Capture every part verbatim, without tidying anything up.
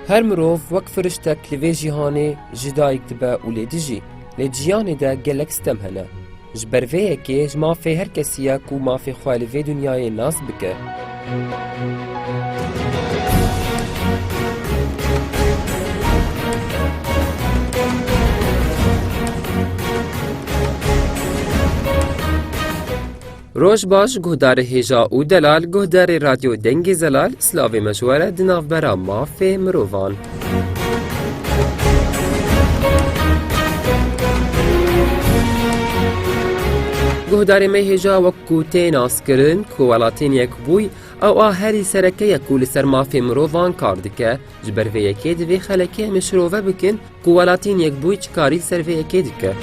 Her mirov wek firiştek li vê cîhanê ji dayik dibe û lê dijî. Lê di jiyanê de gelek stem hene. Ji ber vê yekê ji mafê her kesî ye ku mafê xwe li vê dinyayê nas bike. Roj baş, guhdarê hêja û delal, guhdarê Radyo Dengê Zelal, slavê me ji we re di navbera mafê mirovan. Guhdarê me hêja, wek ku tê naskirin ku Welatiyên Yekbûyî ew a herî sereke ye ku li ser mafê mirovan kar dike. Ji ber vê yekê divê xelekê em ê şirove bikin ku Welatiyên Yekbûyî çi karî li ser vê yekê dike.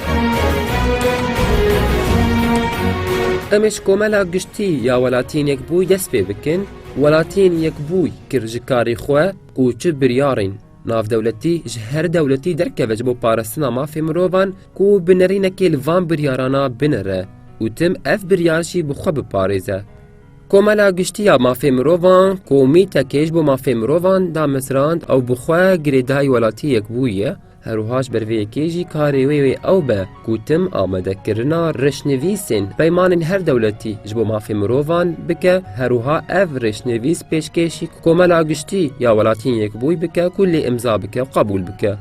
Em ê ji Komela Giştî ya Welatiyên Yekbûyî dest pê bikin. Welatiyên Yekbûyî kir ji karê xwe ku çi biryarên navdewletî ji her dewletî derkeve ji bo parastina mafê mirovan ku bi nerînekê li van biryarana binere û tim ev biryar jî bi xwe biparêze. Komela Giştî ya Mafê Mirovan, komîtekê ji bo mafê mirovan damezrand, ew bi xwe girêdayî Welatiyê Yekbûyî ye. Her wiha ji ber vê yekê jî karê wê wê ew be ku tim amadekirina rêşnivîsên peymanên her dewletî ji bo mafê mirovan bike, her wiha ev rêşnivîs pêşkêşî Komela Giştî ya Welatiyên Yekbûyî bike ku lê imza bike û qebûl bike.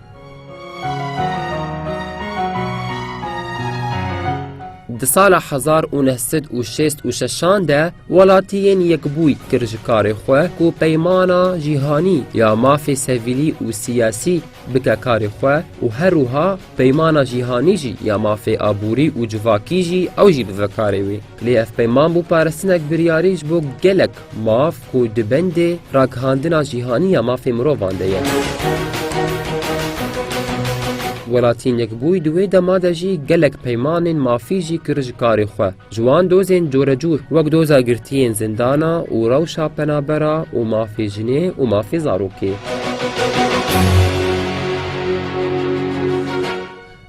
Di sala hezar û neh sed û şêst û şeşan de Welatiyên Yekbûyî kir ji karê xwe ku Peymana Cîhanî ya Mafê Sivîlî û Siyasî bike karê xwe û her wiha Peymana Cîhanî jî ya Mafê Aborî û Civakî jî ew jî bive karê wê. Lê ev peyman bû parestinek biryarî ji bo gelek maf ku di bendê ragihandina cîhanî ya mafê mirovan de ye. Welatiyên Yekbûyî di wê dema de jî gelek peymanên mafî jî kir ji karê xwe. Ji wan dozên corecûr wek doza girtiyên zindana û rewşa penabera û mafê jinê û mafê zarokê.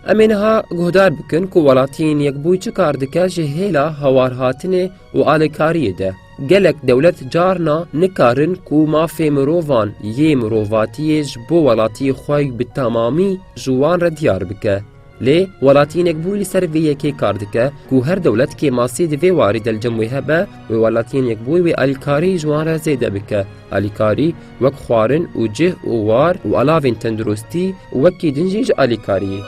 Em ê niha guhdar bikin ku Welatiyên Yekbûyî çi kar dike ji hêla hewarhatinê û alîkariyê de. Gelek dewlet carna nikarin ku mafê mirovan yê mirovatiyê ji bo welatiyê xwe bi temamî ji wan re diyar bike. Lê Welatiyên Yekbûyî li ser vê yekê kar dike ku her dewlet kêmasî di vê warî de li cem wê hebe, wê Welatiyên Yekbûyî wê alîkarî ji wan re zêde bike. Alîkarî wek xwarin û cih û war û alavên tenduristî û wekî din jî ji alîkariyê.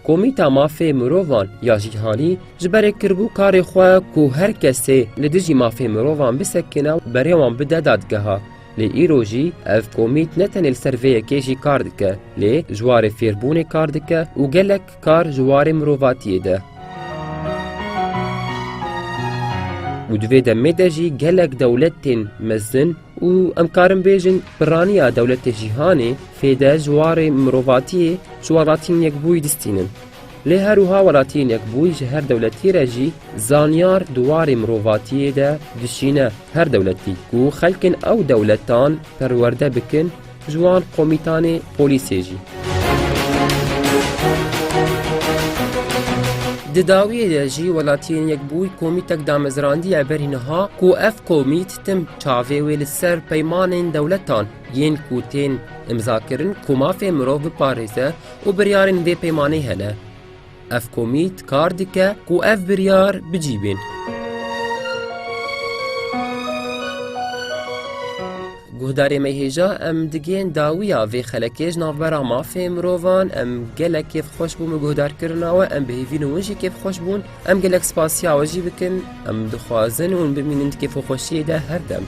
Komîta Mafê Mirovan ya Cîhanî ji berê kiribû karê xwe ku her kesê li dijî mafê mirovan bisekine, berê wan bide dadgeha. Lê îro jî ev komît ne tenê li ser vê yekê jî kar dike, lê ji warê fêrbûnê kar dike û gelek kar ji warê mirovatiyê de. Û di vê demê de jî gelek dewletên mezin û em karin bêjin piraniya dewletê cîhanê fêde ji warê mirovatiyê ji Welatiyên Yekbûyî distînin. Lê her wiha Welatiyên Yekbûyî ji her dewletî re jî zanyar di warê mirovatiyê de dişîne her dewletî ku xelkên ew dewletan perwerde bikin, ji wan komîtanê polîsê jî. Di dawiyê de jî Welatiyên Yekbûyî komîtek damezrandiye berî niha ku ev komît tim çavê wê li ser peymanên dewletan yên ku tên imzakirin ku mafê mirov biparêze û biryarên vê peymanê hene. Ev komît kar dike ku ev biryar bicîbin. Guhdarê me hêja, em digên dawiya vê xelekê ji navbera mafê mirovan. Em gelek kêfxweş bûn bi guhdarkirina we, em bi hêvî ne hûn jî kêfxweş bûn. Em gelek spasiya we jî bikin. Em dixwazin hûn bimînin di kêfxweşiyê de her dem.